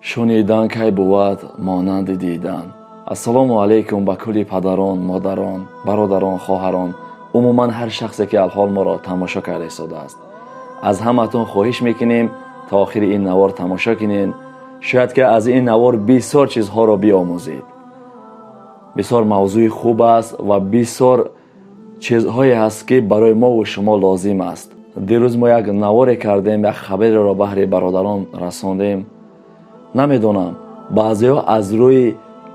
Шунидан кай бувад монанди дидан. Ассалому алайкум ба кулли падарон, модарон, бародарон, хоҳарон, умуман ҳар шахсе, ки алҳол моро тамошо карда истодааст. Аз ҳаматон хоҳиш мекунем, то охири ин навор тамошо кунед. Шояд ки аз ин навор бисёр чизҳоро биомӯзед. Бисёр мавзӯи хуб аст ва бисёр чизҳое ҳаст, ки барои мову шумо лозим аст. Дирӯз мо як наворе кардем, як хабареро баҳри бародарон расондем. Намедонам, баъзеҳо аз рӯи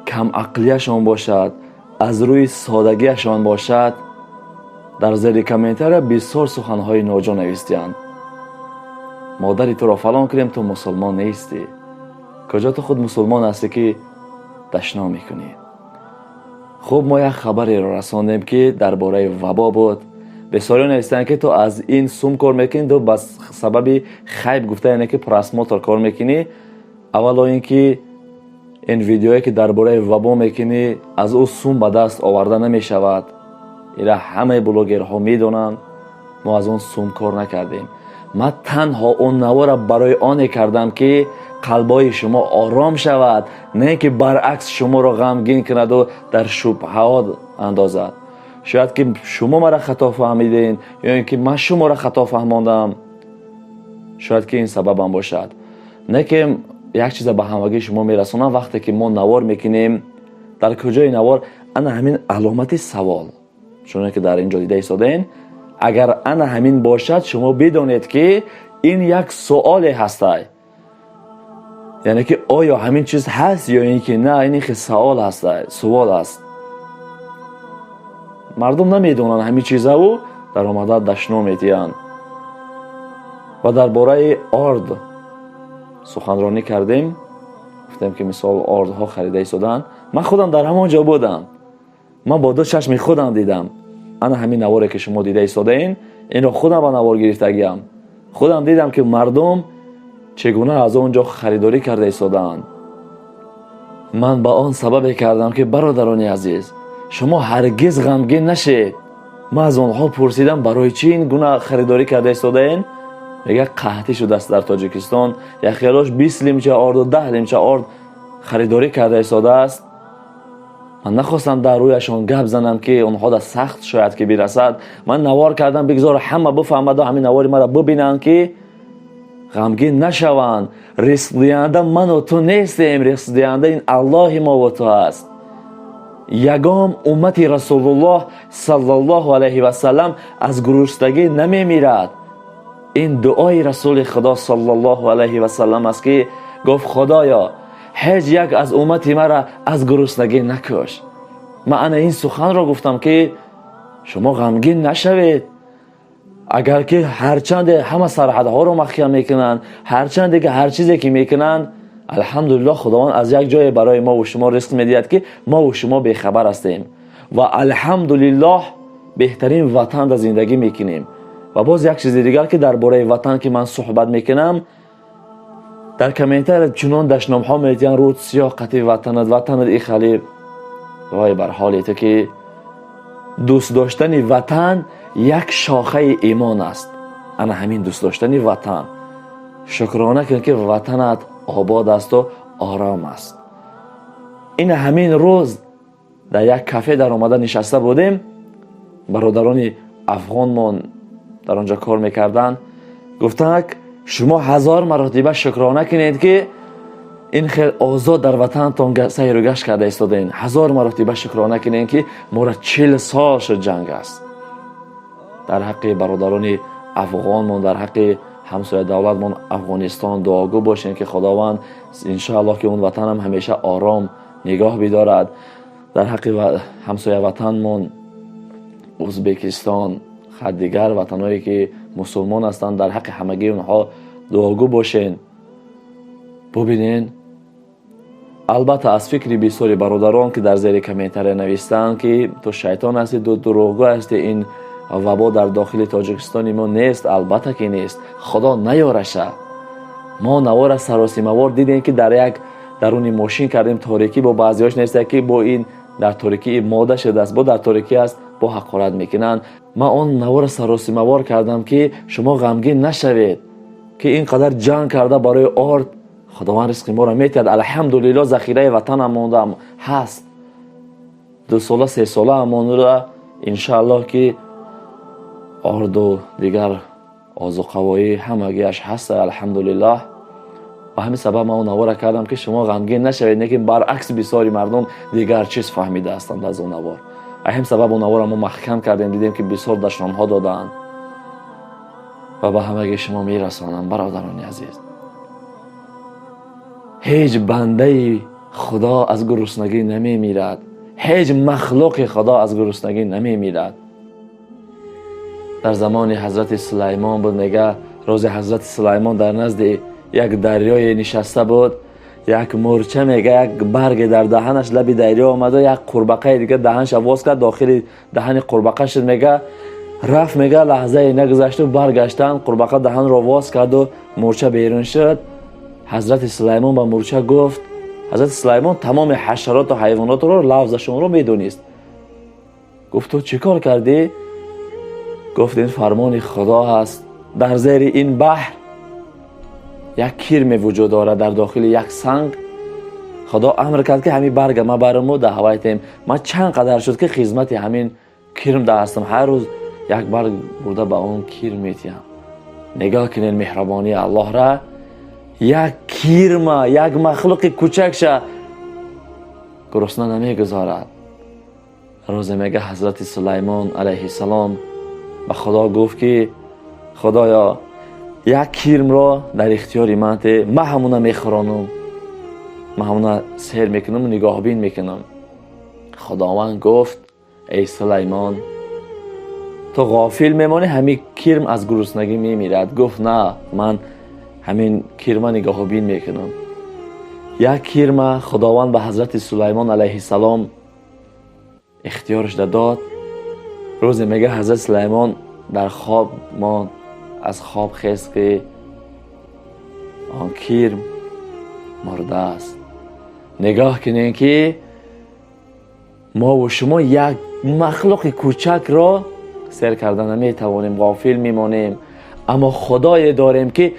камақлияшон бошад, аз рӯи содагиашон бошад, дар зери комментария бисёр суханҳои ноҷо навистиянд: «Модари туро фалон кунем, ту мусулмон нестӣ, куҷо ту худ мусулмон ҳастӣ, ки дашном мекунӣ?» Хуб, мо як хабареро расондем, ки дар бораи вабо буд. Бисёриё навистанд, ки ту аз ин сум кор мекунӣ, ту ба сабаби хайп гуфта, яъне ки просмотр кор мекунӣ. Аввало ин ки ин видеое, ки дар бораи вабо мекунӣ, аз ӯ сум ба даст оварда намешавад. Ира ҳамаи блогерҳо медонанд. Мо аз он сум кор накардем. Ман танҳо он навора барои оне кардам, ки қалбҳои шумо ором шавад, на ин ки баръакс шуморо ғамгин кунаду дар шубҳаҳо андозад. Шояд ки шумо маро хато фаҳмидем ё ин ки ман шуморо хато фаҳмондам, шояд ки ин сабабам бошад. Не ки як чиза ба ҳамагии шумо мерасонам: вақте ки мо навор мекунем, дар куҷои навор ана ҳамин аломати савол, чуне ки дар ин ҷо дида истодаен, агар ана ҳамин бошад, шумо бидонед, ки ин як суоле ҳастай, яъне ки оё ҳамин чиз ҳаст ё ин ки на. Ин хел савол ҳастай, суол аст. Мардум намедонанд ҳамин чизаву даромада дашном медиҳанд. Ва дар бораи орд суханронӣ кардем, гуфтем, ки мисол ордҳо харида истодаанд. Ман худам дар ҳамон ҷо будам, ман бо ду чашми худам дидам. Ана ҳамин наворе, ки шумо дида истодаен, инро худам ба навор гирифтагиам. Худам дидам, ки мардум чӣ гуна аз он ҷо харидорӣ карда истодаанд. Ман ба он сабабе кардам, ки, бародарони азиз, шумо ҳаргиз ғамгин нашед. Ман аз онҳо пурсидам, барои чӣ ин гуна харидорӣ карда истодаен? Мега, қаҳтӣ шудааст дар Тоҷикистон. Як хелош 20 лимча орду, 10 лимча орд харидорӣ карда истодааст. Ман нахостам дар рӯяшон гап занам, ки онҳо да сахт шояд ки бирасад. Ман навор кардам, бигзор ҳама бифаҳмаду ҳамин навори маро бибинанд, ки ғамгин нашаванд. Ризқдиҳанда ману ту нестем, ризқдиҳанда ин Аллоҳи мову ту аст. Ягон уммати Расулуллоҳ саллаллоҳу алайҳи васалам аз гуруснагӣ намемирад. Ин дуои Расули Худо саллаллоҳу алайҳи васалам аст, ки гуфт: «Худоё, ҳеҷ як аз уммати мара аз гуруснагӣ накуш». Ман ана ин суханро гуфтам, ки шумо ғамгин нашавед. Агар ки ҳарчанде ҳама сарҳадҳоро маҳкам мекунанд, ҳарчанде ки ҳар чизе ки мекунанд, алҳамдулиллоҳ, Худованд аз як ҷое барои мову шумо ризқ медиҳад, ки мову шумо бехабар ҳастем. Ва алҳамдулиллоҳ, беҳтарин ватанда зиндагӣ мекунем. Ва боз як чизи дигар, ки дар бораи ватан ки ман суҳбат мекунам, дар комментария чунон дашномҳо медиҳанд: «Рӯд сиёҳ қати ватанат, ватанат ихали». Вой бар ҳоли ту, ки дӯст доштани ватан як шохаи имон аст. Ана ҳамин дӯст доштани ватан, шукрона кун, ки ватанат обод асту ором аст. Ин ҳамин рӯз дар як кафе даромада нишаста будем. Бародарони афғонмон дар он ҷо кор мекарданд. Гуфтанд: «Шумо ҳазор маротиба шукрона кунед, ки ин хел озод дар ватанатон сайру гашт карда истодаен. Ҳазор маротиба шукрона кунед, ки моро 40 сол шуд, ҷанг аст». Дар ҳаққи бародарони афғонмон, дар ҳаққи ҳамсоя давлатмон Афғонистон дуогӯ бошем, ки Худованд, иншоаллоҳ, ки он ватанам ҳамеша ором нигоҳ бидорад. Дар ҳаққи ҳамсоя ватанмон Ӯзбекистон, дигар ватанҳое, ки мусулмон ҳастанд, дар ҳаққи ҳамагии онҳо дуогӯ бошен. Бубинен, албатта, аз фикри бисёри бародарон, ки дар зери комментария навистанд, ки ту шайтон ҳастӣ, ту дурӯғгӯ ҳастӣ, ин вабо дар дохили Тоҷикистони мо нест. Албатта ки нест, Худо наёраша. Мо навора саросимавор дидем, ки дар як даруни мошин кардем, торикӣ бо баъзеҳош неста, ки бо ин дар торикӣ мода шудааст, бо дар торикӣ аст, бо ҳақорат мекунанд. Ман он навора саросимавор кардам, ки шумо ғамгин нашавед, ки ин қадар ҷанг карда барои орд Худованд ризқи моро метиҳад. Алҳамдулилло, захираи ватанам мондам ҳаст. 2 сола, 3 сола монда, иншааллоҳ, ки орду дигар озуқавоӣ ҳамагиаш ҳаст, алҳамдулиллоҳ. Ба ҳамин сабаб ман он навора кардам, ки шумо ғамгин нашавед, лекин баръакс бисёри мардум дигар чиз фаҳмида ҳастанд аз он навор. Ба ҳамин сабаб он навора мо маҳкам кардем, дидем, ки бисёр дашномҳо додаанд ва ба ҳамаги шумо мерасонам, бародарони азиз, ҳеҷ бандаи Худо аз гуруснагӣ намемирад, ҳеҷ махлуқи Худо аз гуруснагӣ намемирад. Дар замони ҳазрати Сулаймон буд, мега, рӯзи ҳазрати Сулаймон дар назди як дарёе нишаста буд. Як мӯрча, мега, як барге дар даҳанаш лаби дарё омаду як қурбақаи дига даҳанша воз кард, дохили даҳани қурбақа шуд. Мега, рафт, мега, лаҳзае нагузашту баргаштан, қурбақа даҳанро воз карду мӯрча берун шуд. Ҳазрати Сулаймон ба мӯрча гуфт, ҳазрати Сулаймон тамоми ҳашароту ҳайвонотро лафзашонро медонист, гуфт: «Ту чӣ кор кардӣ?» Гуфт: «Ин фармони Худо ҳаст. Дар зери ин баҳр як кирме вуҷуд дорад, дар дохили як санг. Худо амр кард, ки ҳамин барга ма барму даҳвайтем. Ман чанд қадар шуд, ки хизмати ҳамин кирм да ҳастам, ҳар рӯз як барг бурда ба он кирм метиҳам». Нигоҳ кунед меҳрубонии Аллоҳра: як кирма, як махлуқи кӯчакша гурусна намегузорад. Рӯзе, мега, ҳазрати Сулаймон алайҳиссалом ба Худо гуфт, ки Худоё, як кирмро дар ихтиёри ман те, ман ҳамуна мехӯронам, ман ҳамуна сер мекунаму нигоҳбин мекунам. Худованд гуфт: «Эй Сулаймон, ту ғофил мемонӣ, ҳамин кирм аз гуруснагӣ мемирад». Гуфт: «На, ман ҳамин кирма нигоҳубин мекунам». Як кирма Худованд ба ҳазрати Сулаймон алайҳиссалом ихтиёраш дод. Рӯзе, мега, ҳазрати Сулаймон дар хоб монд, аз хоб хест, ки он кирм мурдааст. Нигоҳ кунем, ки мову шумо як махлуқи кӯчакро сер карда наметавонем, ғофил мемонем, аммо Худое дорем, ки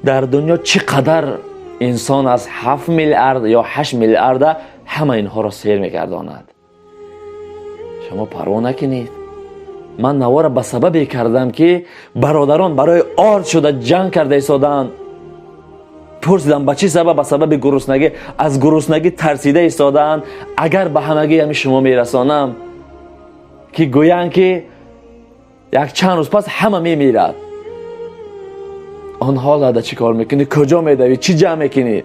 дар дунё чӣ қадар инсон аз 7 миллиард ё 8 миллиарда ҳама инҳоро сер мегардонад. Шумо парво накунед. Ман навора ба сабабе кардам, ки бародарон барои орд шуда ҷанг карда истодаанд. Пурсидам, ба чӣ сабаб? Ба сабаби гуруснагӣ, аз гуруснагӣ тарсида истодаанд. Агар ба ҳамагӣ ҳами шумо мерасонам, ки гӯянд, ки як чанд рӯз пас ҳама мемирад, он ҳолата чӣ кор мекунӣ? Куҷо медавӣ? Чӣ ҷамъ мекунӣ?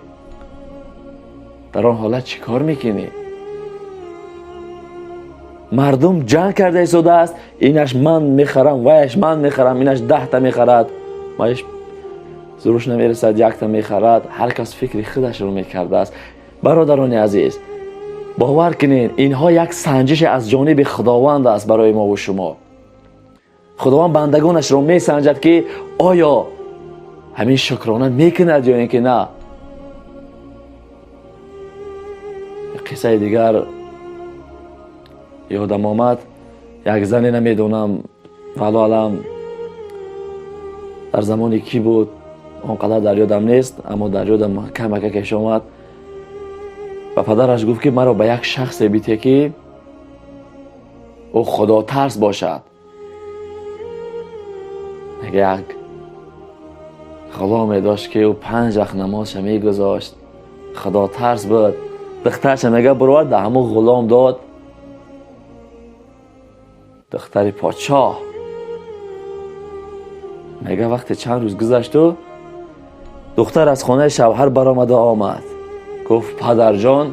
Дар он ҳолат чӣ кор мекунӣ? Мардум ҷанг карда истодааст: инаш ман мехарам, ваяш ман мехарам, инаш 10та мехарад, ваяш зуруш намерасад, якта мехарад. Ҳар кас фикри худашро мекардааст. Бародарони азиз, бовар кунед, инҳо як санҷише аз ҷониби Худованд аст барои мову шумо. Худованд бандагонашро месанҷад, ки оё ҳамин шукрона мекунад ё ин ки на. Қиссаи дигар ёдам омад. Як зане, намедонам, валло алам, дар замони кӣ буд, он қадар дар ёдам нест, аммо дар ёдам камака кеш омад. Ба падараш гуфт, ки маро ба як шахсе бите, ки ӯ худотарс бошад. Як ғуломе дошт, ки ӯ 5 вақт намозша мегузошт, худотарс буд. Духтарша, мега, бировард, да ҳамун ғулом дод, духтари подшоҳ. Мега, вақте чанд рӯз гузашту духтар аз хонаи шавҳар баромада омад, гуфт: «Падарҷон,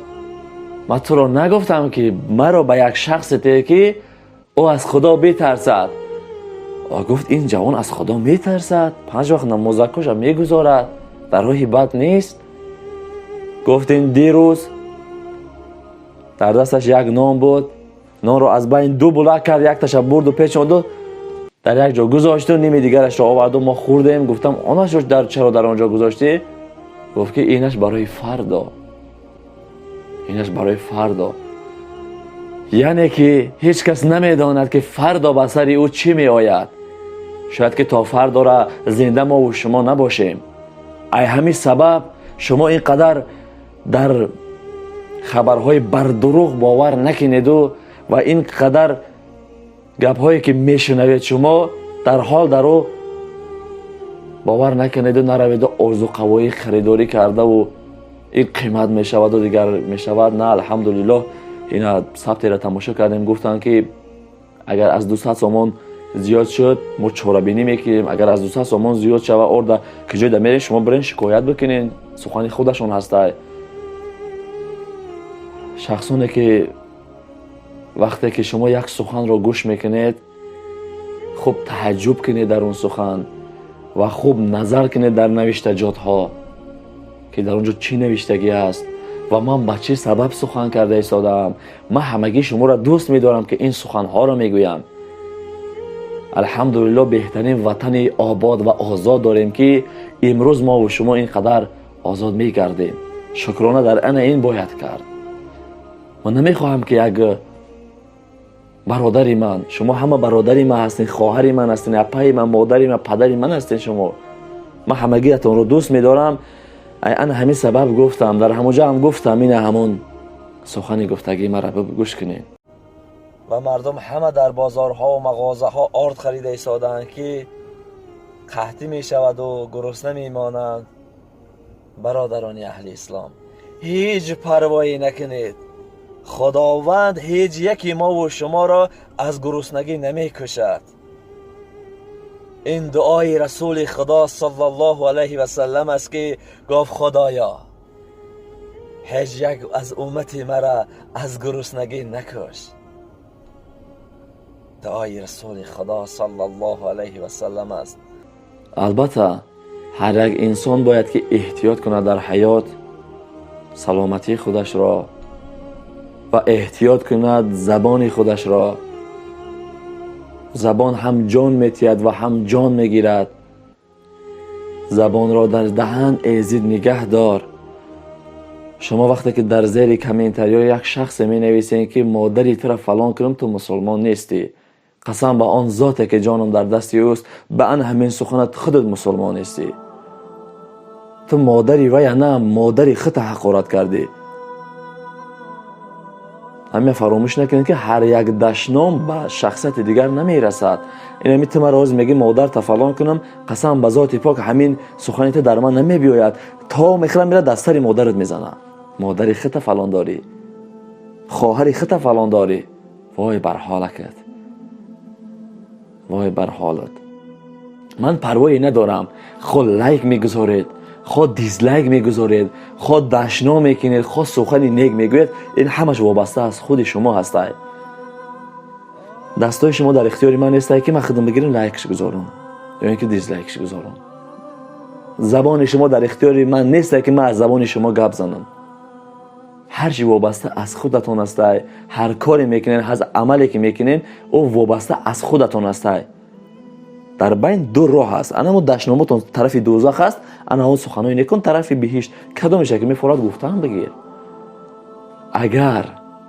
ман туро нагуфтам, ки маро ба як шахсе те, ки ӯ аз Худо битарсад?» Гуфт: «Ин ҷавон аз Худо метарсад, 5 вақт намозакоша мегузорад, дар роҳи бад нест». Гуфт: «Ин дирӯз дар дасташ як нон буд, нонро аз байн ду булак кард, якташа бурду печонду дар як ҷо гузошту ними дигарашро оварду, мо хӯрдем. Гуфтам, онашро чаро дар он ҷо гузоштӣ? Гуфт, ки инаш барои фардо, инаш барои фардо». Яъне ки ҳеҷ кас намедонад, ки фардо ба сари ӯ чӣ меояд. Шояд ки то фардора зинда мову шумо набошем. Ай ҳамин сабаб Шумо ин қадар дар хабарҳои бардурӯғ бовар накунеду ва ин қадар гапҳое ки мешунавед, шумо дар ҳол дар ӯ бовар накунеду нараведу озуқавоӣ харидорӣ кардаву ин қимат мешаваду дигар мешавад. На, алҳамдулиллоҳ, ина сабтеро тамошо кардем, гуфтанд ки агар аз 200 сомон зиёд шуд, мо чорабинӣ мекунем. Агар аз 200 сомон зиёд шава орда, ки ҷойда мерен, шумо бирен шикоят бикунен. Сухани худашон ҳастай. Шахсоне ки вақте ки шумо як суханро гӯш мекунед, хуб таъаҷҷуб кунед дар он сухан ва хуб назар кунед дар навиштаҷотҳо, ки дар он ҷо чӣ навиштагӣ аст ва ман ба чӣ сабаб сухан карда истодаам. Ман ҳамагӣ шуморо дӯст медорам, ки ин суханҳоро мегӯям. Алҳамдулилло, беҳтарин ватани обод ва озод дорем, ки имрӯз мову шумо ин қадар озод мегардем. Шукрона дар ана ин бояд кард. Ман намехоҳам, ки як бародари ман, шумо ҳама бародари ман ҳастен, хоҳари ман ҳастен, апаи ман, модари ман, падари ман ҳастен шумо. Ман ҳамагиатонро дӯст медорам. Ана ҳамин сабаб гуфтам, дар ҳамон ҷо ҳам гуфтам. Ина ҳамон сухани гуфтагии маро гӯш кунед. Ва мардум ҳама дар бозорҳо ва мағозаҳо орд харида истодаанд, ки қаҳтӣ мешаваду гурусна мемонанд. Бародарони аҳли ислом, ҳеҷ парвоӣ накунед. Худованд ҳеҷ яки мову шуморо аз гуруснагӣ намекушад. Ин дуои Расули Худо саллаллоҳу алайҳи васаллам аст, ки гуфт: «Худоё, ҳеҷ як аз уммати мара аз гуруснагӣ накуш». Дуои Расули Худо саллаллоҳу алайҳи васаллам аст. Албатта, ҳар як инсон бояд ки эҳтиёт кунад дар ҳаёт саломатии худашро ва эҳтиёт кунад забони худашро. Забон ҳам ҷон метиҳад ва ҳам ҷон мегирад. Забонро дар даҳан эзид нигаҳ дор. Шумо вақте ки дар зери комментариё як шахсе менависед, ки модари тура фалон кунам, ту мусулмон нестӣ, қасам ба он зоте ки ҷонам дар дасти ӯст, ба ан ҳамин суханат худат мусулмон нестӣ. Ту модари вая на, модари худта ҳақорат кардӣ. Ҳамин фаромӯш накунед, ки ҳар як дашном ба шахсияти дигар намерасад. Инами ту маро ҳозир мегӣ модарта фалон кунам, қасам ба зоти пок, ҳамин сухани ту дар ман намебиёяд, то мехӯрам, мера дар сари модарат мезанам. Модари худта фалон дорӣ, хоҳари худта фалон дорӣ. Вой бар ҳолакат, вой бар ҳолат. Ман парвое надорам, хо лайк мегузоред, хо дизлайк мегузоред, хо дашном мекунед, хо сухани нек мегӯед, ин ҳамаш вобаста аз худи шумо ҳастай. Дастҳои шумо дар ихтиёри ман нестай, ки ман худам бигирам, лайкш гузорам ё ин ки дизлайкш гузорам. Забони шумо дар ихтиёри ман нестай, ки ман аз забони шумо гап занам. Ҳар чи вобаста аз худатон ҳастай. Ҳар коре мекунед, ҳар амале ки мекунед, ӯ вобаста аз худатон ҳастай. Дар байн ду роҳ ҳаст: анамо дашномотон тарафи дӯзах аст, ана он суханои некун тарафи биҳишт. Кадомеша ки мефорад, гуфтаам бигир. Агар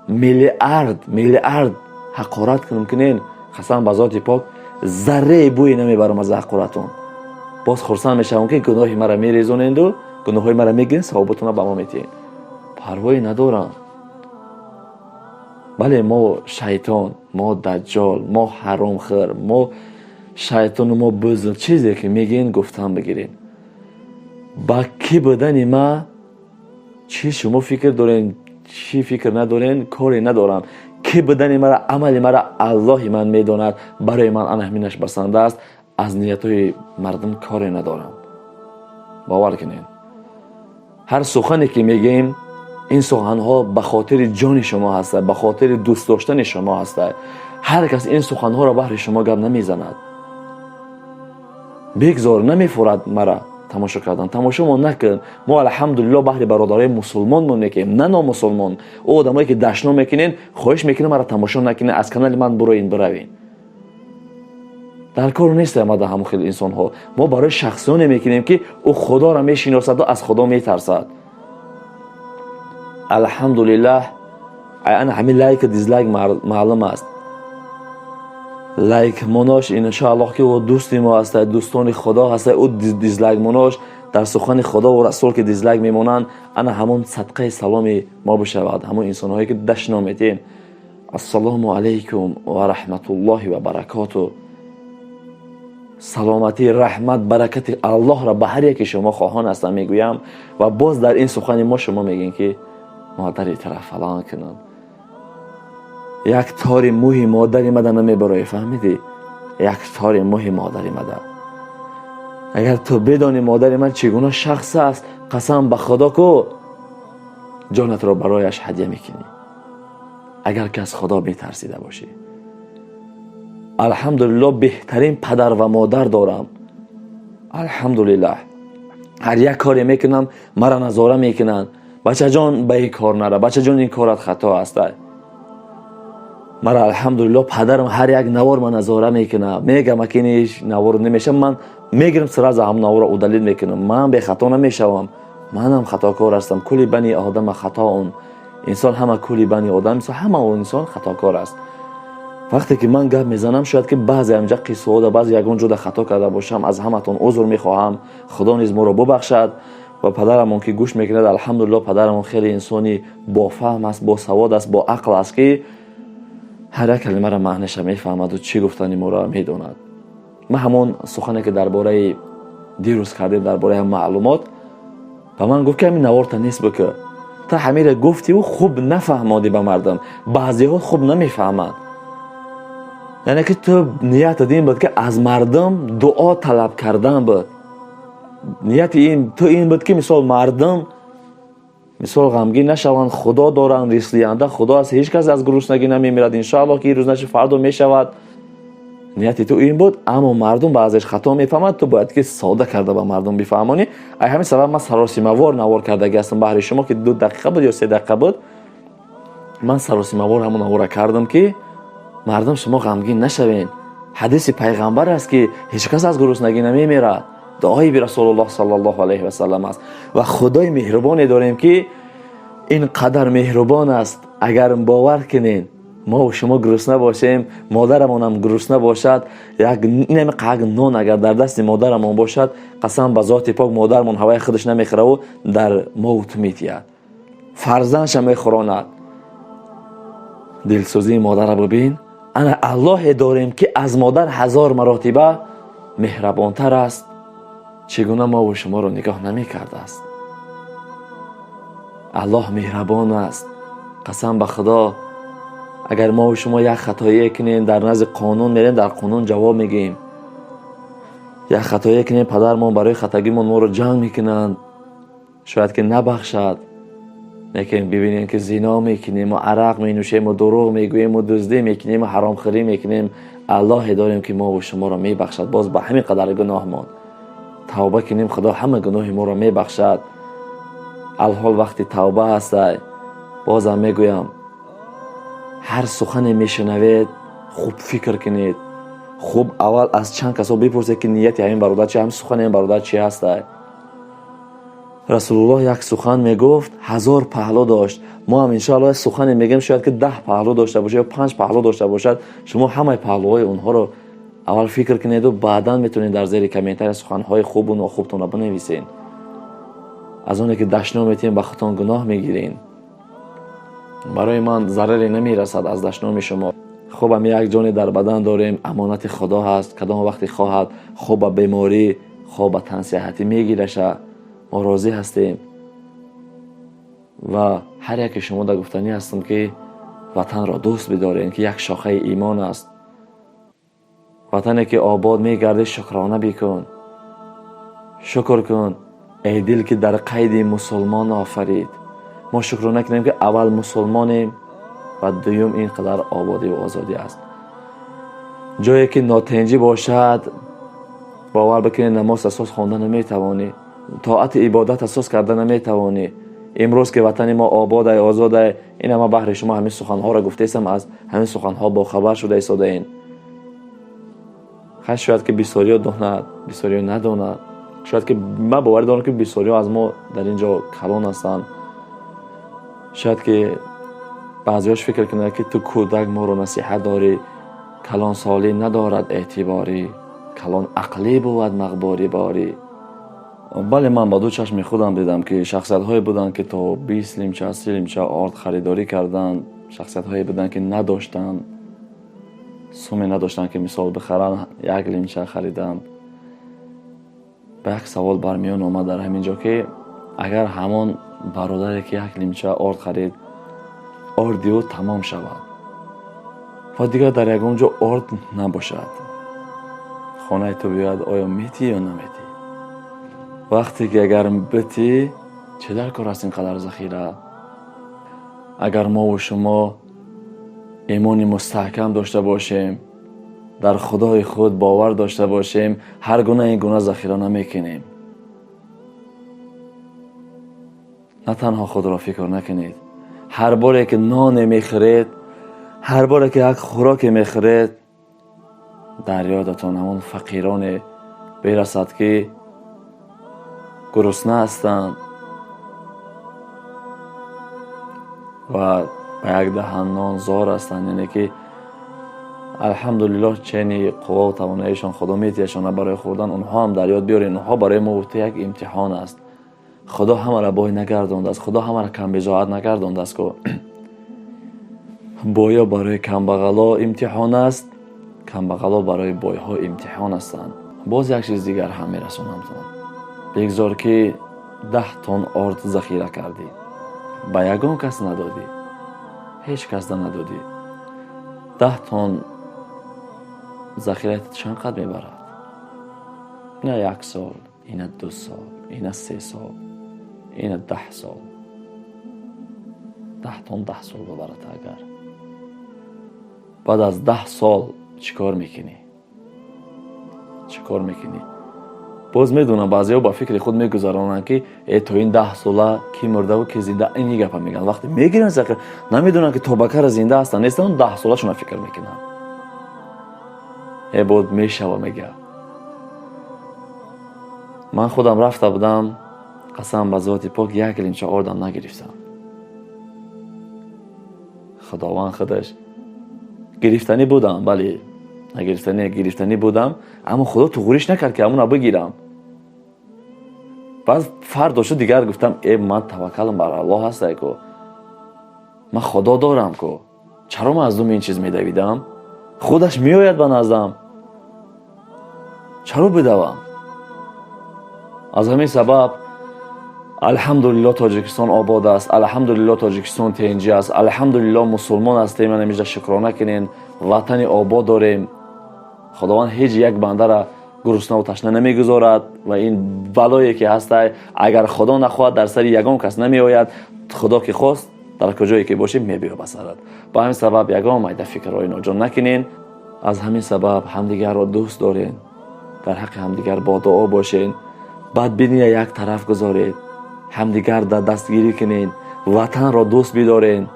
миллиард миллиард ҳақорат кунам, кунен, қасам ба зоти пок, заррае бӯе намебарам аз ҳақоратон. Боз хурсанд мешавам, ки гуноҳи маро мерезоненду гуноҳҳои маро мегирен, савоботонро ба мо метиҳен. Парвое надорам. Бале, мо шайтон, мо даҷҷол, мо ҳаромхӯр, мо шайтону мо бузург, чизе ки мегӯен, гуфтан бигирен. Ба кӣ будани ма чӣ шумо фикр дорен, чӣ фикр надорен, коре надорам. Кӣ будани мара, амали мара Аллоҳи ман медонад. Барои ман ана ҳаминаш басанда аст. Аз ниятҳои мардум коре надорам. Бовар кунед, ҳар сухане ки мегӯем, ин суханҳо ба хотири ҷони шумо ҳастад, ба хотири дӯст доштани шумо ҳастад. Ҳар кас ин суханҳоро баҳри шумо гап намезанад. Бигзор, намефурад мара тамошо кардан, тамошомо накун. Мо, алҳамдулилло, баҳри бародарои мусулмонмон мекунем, на номусулмон. Ӯ одамое ки дашном мекунен, хоҳиш мекунем, мара тамошо накунен, аз канали ман буроин, биравен. Дар кор нест омада ҳамон хел инсонҳо. Мо барои шахсоне мекунем, ки ӯ Худоро мешиносаду аз Худо метарсад. Алҳамдулиллаҳ, ана ҳамин лайку дизлайк маълум аст. Лайк монош, иншоаллоҳ, ки ӯ дӯсти мо ҳастад, дӯстони Худо ҳастад. Ӯ дизлайк монош Дар сухани Худову Расул ки дизлайк мемонанд, ана ҳамон садқаи саломи мо бишавад. Ҳамон инсонҳое ки дашном метиҳем, ассалому алайкум ва раҳматуллоҳи ва баракоту. Саломатӣ, раҳмат, баракати Аллоҳро ба ҳар яке шумо хоҳон ҳастам, мегӯям. Ва боз дар ин сухани мо шумо мегӯем, ки модари тара фалон кунанд. Як тори мӯҳи модари мада намебароӣ, фаҳмидӣ? Як тори мӯҳи модари мада. Агар ту бидонӣ, модари ман чӣ гуна шахс аст, қасам ба Худо ку, ҷонатро барояш ҳадя мекунӣ, агар ки аз Худо метарсида бошӣ. Алҳамдулилло, беҳтарин падар ва модар дорам, алҳамдулиллаҳ. Ҳар як коре мекунам, мара назора мекунанд: «Бачаҷон, ба ин кор нара, бачаҷон, ин корат хато аст». Мара, алҳамдулилло, падарам ҳар як навор ма назора мекунад, мегам, акини навор намешавам, ман мегирам, сразу ҳам наворро удалить мекунам. Ман бехато намешавам, манам хатокор ҳастам. Кулли бани одама хатоун, инсон ҳама, кулли бани одам, ҳама инсон хатокор аст. Вақте ки ман гап мезанам, шояд ки баъзе ҳамҷа қиссаҳода, баъзе ягон ҷода хато карда бошам, аз ҳаматон узр мехоҳам. Худо низ моро бубахшад. Ва падарамон ки гӯш мекунад, алҳамдулилло, падарамон хеле инсони бофаҳм аст, босавод аст, боақл аст, ки ҳар як калимаро маънаша мефаҳмаду чӣ гуфтани моро медонад. Ман ҳамон сухане ки дар бораи дирӯз кардем, дар бораи маълумот, ба ман гуфт, ки ҳамин наворта нест бикӯ, та ҳамира гуфтиву хуб нафаҳмодӣ ба мардум, баъзеҳо хуб намефаҳманд. Яъне ки ту ниятат ин буд, ки аз мардум дуо талаб кардан буд. Нияти ин ту ин буд, ки мисол мардум мисол ғамгин нашаванд, Худо доранд, ризқдиҳанда Худо аст, ҳеҷ кас аз гуруснагӣ намемирад, иншоаллоҳ, ки ин рӯз наши, фардо мешавад. Нияти ту ин буд, аммо мардум баъзеш хато мефаҳмад. Ту бояд ки сода карда ба мардум бифаҳмонӣ. Ай ҳамин сабаб ман саросимавор навор кардагӣ ҳастам баҳри шумо, ки 2 дақиқа буд ё 3 дақиқа буд. Ман саросимавор ҳамон навора кардам, ки мардум, шумо ғамгин нашавед. Ҳадиси пайғамбар аст, ки ҳеҷ кас аз гуруснагӣ намемирад. Дуои би Расулуллоҳ саллаллоҳу алайҳи васалам аст. Ва Худои меҳрубоне дорем, ки ин қадар меҳрубон аст. Агар бовар кунед, мо шумо гурусна бошем, модарамонам гурусна бошад, як инами нон агар дар дасти модарамон бошад, қасам ба зоти пок, модарамон ҳаваи худаш намехӯраву дар мову ту метиҳад, фарзандша мехӯронад. Дилсӯзии модара бибин. Ана Аллоҳе дорем, ки аз модар ҳазор маротиба меҳрабонтар аст. Чӣ гуна мову шуморо нигоҳ намекардааст? Аллоҳ меҳрабон аст, қасам ба Худо. Агар мову шумо як хатоие кунем, дар назди қонун мерем, дар қонун ҷавоб мегӯем. Як хатоие кунем, падармон барои хатогимон моро ҷанг мекунанд, шояд ки набахшад. Лекин бибинем, ки зино мекунему, арақ менӯшему, дурӯғ мегӯему, дуздӣ мекунему, ҳаромхӯрӣ мекунем, Аллоҳе дорем, ки мову шуморо мебахшад. Боз ба ҳамин қадар гуноҳмон тавба кунем, Худо ҳама гуноҳи моро мебахшад. Алҳол вақти тавба ҳастай. Бозам мегӯям, ҳар сухане мешунавед, хуб фикр кунед, хуб аввал аз чанд касо бипурсед, ки нияти ҳамин бародар чи, ҳамин сухани ҳамин бародар чи ҳастай. Расулуллоҳ як сухан мегуфт, ҳазор паҳлӯ дошт. Мо ҳам, иншоалло, як сухане мегӯем, шояд ки 10 паҳлӯ дошта бошад ё панҷ паҳлӯ дошта бошад. Шумо ҳамаи паҳлӯҳои онҳоро аввал фикр кунеду баъдан метавонед дар зери комментария суханҳои хубу нохубтонро бинависед. Аз оне ки дашном метиҳем, ба худтон гуноҳ мегирен. Барои ман зараре намерасад аз дашноми шумо. Хубам, як ҷоне дар бадан дорем, амонати Худо ҳаст. Кадом вақте хоҳад, хоб ба беморӣ, хоб ба тансиҳатӣ мегираша, мо розӣ ҳастем. Ва ҳар яке шумо да гуфтанӣ ҳастам, ки ватанро дӯст бидорем, ки як шохаи имон аст. Ватане ки обод мегардӣ, шукрона бикун, шукр кун, эй дил, ки дар қайди мусулмон офарид. Мо шукрона кунем, ки аввал мусулмонем ва дуюм ин қадар ободиву озодӣ аст. Ҷое ки нотинҷӣ бошад, бовар бикунед, намоз асос хонда наметавонӣ, тоати ибодат асос карда наметавонӣ. Имрӯз ки ватани мо ободай, озодай, ин ҳама баҳри шумо ҳамин суханҳоро гуфтаистам, аз ҳамин суханҳо бохабар шуда истодаен. Хай, шояд ки бисёриё донад, бисёриё надонад. Шояд ки ман боварӣ дорам, ки бисёриҳо аз мо дар ин ҷо калон ҳастанд. Шояд ки баъзеҳош фикр кунанд, ки ту кӯдак моро насиҳат дорӣ. Калонсолӣ надорад эътиборӣ, калон ақлӣ бувад мақбурӣ борӣ. Бале, ман ба ду чашми худам дидам, ки шахсиятҳое буданд, ки то 20 лимча, 30 лимча орд харидорӣ карданд. Шахсиятҳое буданд, ки надоштанд, суме надоштанд, ки мисол бихаранд, як лимча хариданд. Ба як савол бармиён омад дар ҳамин ҷо, ки агар ҳамон бародаре, ки як лимча орд харид, орди ӯ тамом шавад ва дигар дар ягон ҷо орд набошад, хонаи ту биёяд, оё метӣ ё наметӣ? Вақте ки агар битӣ, чӣ дар кор аст ин қадар захира? Агар мову шумо имони мустаҳкам дошта бошем, дар худои худ бовар дошта бошем, ҳар гуна ин гуна захира намекунем. На танҳо худро фикр накунед, ҳар боре ки ноне мехӯред, ҳар боре ки як хӯроке мехӯред, дар ёдатон ҳамон фақироне бирасад, ки гурусна ҳастанд ва ба як даҳан нон зор ҳастанд. Яъне ки алҳамдулиллоҳ чени қуввау тавоноишон худо метиҳашона барои хӯрдан, онҳо ҳам дар ёд биёред. Онҳо барои мо як имтиҳон аст. Худо ҳамаро бой нагардондааст, худо ҳамаро камбизоат нагардондааст, ку боё барои камбағало имтиҳон аст, камбағало барои бойҳо имтиҳон ҳастанд. Боз як чиз дигар ҳам мерасонамтон. Бигзор ки 10 тон орд захира кардӣ, ба ягон кас надодӣ, ҳеҷ касда надодӣ. 10 тон захираи чанд қад мебарад? Ина 1 сол, ина 2 сол, ина 3 сол, ина 10 сол. 10 тон 10 сол бибарад. Агар баъд аз 10 сол чӣ кор мекунӣ? Чӣ кор мекунӣ? Боз медонам, баъзеҳо ба фикри худ мегузаронанд, ки то ин 10 сола ки мурдаву ки зинда, ин гапа мегӯянд. Вақте мегиранд захира, намедонанд, ки то ба кара зинда ҳастанд, нестанд, 10 солашона фикр мекунанд. Бод мешава, мега. Ман худам рафта будам, қасам ба зоти пок, як лимча ордам нагирифтам. Худованд худаш гирифтанӣ будам, бале, нагирифтанӣ, гирифтанӣ будам, аммо худо туғуриш накард, ки ҳамона бигирам. Баъд фардо шуд, дигар гуфтам, ман таваккалам бар Аллоҳ ҳастай ку, ман худо дорам ку, чаро ман аз думи ин чиз медавидам? Худаш меояд ба наздам, чаро бидавам? Аз ҳамин сабаб алҳамдулиллоҳ Тоҷикистон обод аст, алҳамдулиллоҳ Тоҷикистон тенҷӣ аст, алҳамдулиллоҳ мусулмон ҳастем, ҳамеша шукрона кунем, ватани обод дорем. Худованд ҳеҷ як бандара гуруснаву ташна намегузорад ва ин балое ки ҳастай, агар худо нахоҳад, дар сари ягон кас намеояд. Худо ки хост, дар куҷое ки бошем, мебиё ба сарат. Ба ҳамин сабаб ягон майда фикрҳои ноҷон накунен. Аз ҳамин сабаб ҳамдигарро дӯст дорен, дар ҳаққи ҳамдигар бо дуо бошен, бадбиния як тараф гузоред, ҳамдигар дар дастгирӣ кунен, ватанро дӯст бидорен,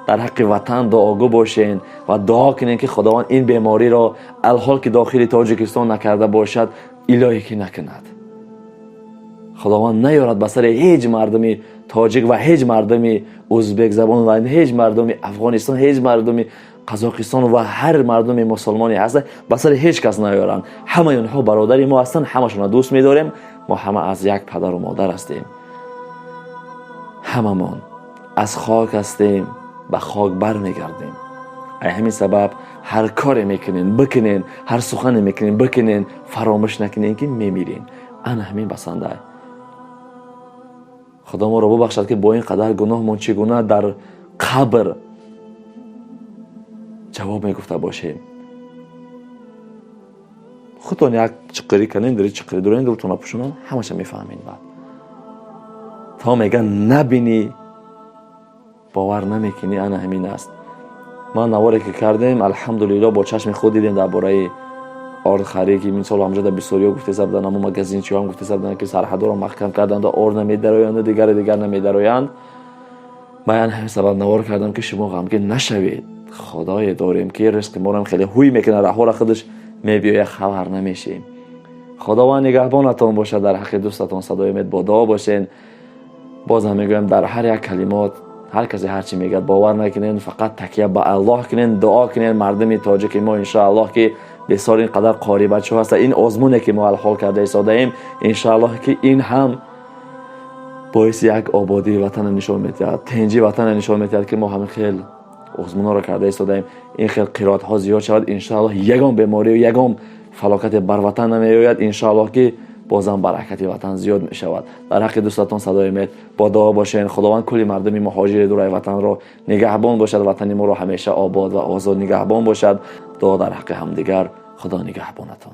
дар ҳаққи ватан дуогӯ бошен ва дуо кунен, ки худованд ин бемориро алҳол ки дохили Тоҷикистон накарда бошад, илоҳе ки накунад. Худованд наёрад ба сари ҳеҷ мардуми тоҷик ва ҳеҷ мардуми ӯзбекзабон ва ҳеҷ мардуми Афғонистон, ҳеҷ мардуми Қазоқистон ва ҳар мардуми мусулмоне ҳаста, ба сари ҳеҷ кас наёранд. Ҳамаи онҳо бародари мо ҳастанд, ҳамашонро дӯст медорем. Мо ҳама аз як падару модар ҳастем, ҳамамон аз хок ҳастем, ба хок бармегардем. Ай ҳамин сабаб ҳар коре мекунен бикунен, ҳар сухане мекунен бикунен, фаромӯш накунен, ки мемирен. Ана ҳамин басанда. Худо моро бубахшад, ки бо ин қадар гуноҳмон чӣ гуна дар қабр ҷавоб мегуфта бошем. Худтон як чиқирӣ канен, дари чиқирӣ дурен, дилтона пӯшонон, ҳамаша мефаҳмед. Баъд то меган набинӣ, бовар намекунӣ. Ана ҳамин аст. Ман наворе ки кардем, алҳамдулиллоҳ, бо чашми худ дидем дар бораи ордхарӣ, ки мисол ҳамҷода бисёриё гуфтеса буданд, ҳамо магазинчиҳоам гуфтеса буданд, ки сарҳадоро маҳкам карданд, орд намедароянду дигари дигар намедароянд. Ман ҳамин сабаб навор кардам, ки шумо ғамгин нашавед. Худое дорем, ки ризқи морам хеле ҳуй мекунад, раҳҳоро худаш мебиёяд, хабар намешем. Худованд нигаҳбонатон бошад, дар ҳаққи дӯстатон садои умед бо дуо бошен. Боз ҳам мегӯям, дар ҳар як калимот ҳар касе ҳар чӣ мегӯяд, бовар накунен, фақат такя ба Аллоҳ кунен, дуо кунен. Мардуми тоҷики мо иншоаллоҳ ки Бисёр ин қадар қори бачаҳо ҳаста. Ин озмуне ки мо алҳол карда истодаем, иншааллоҳ, ки ин ҳам боиси як ободии ватана нишон медиҳад, тинҷии ватана нишон медиҳад, ки мо ҳамин хел озмунҳоро карда истодаем. Ин хел қироатҳо зиёд шавад, иншааллоҳ, ягон беморию ягон фалокате бар ватан намеояд. Иншааллоҳ, ки бозам баракати ватан зиёд мешавад. Дар ҳаққи дӯстатон Садои Умед бо дуо бошен. Худованд кулли мардуми муҳоҷири дураи ватанро нигаҳбон бошад, ватани моро ҳамеша обод ва озод нигаҳбон бошад. Дуо дар ҳаққи ҳамдигар. Худо нигаҳбонатон.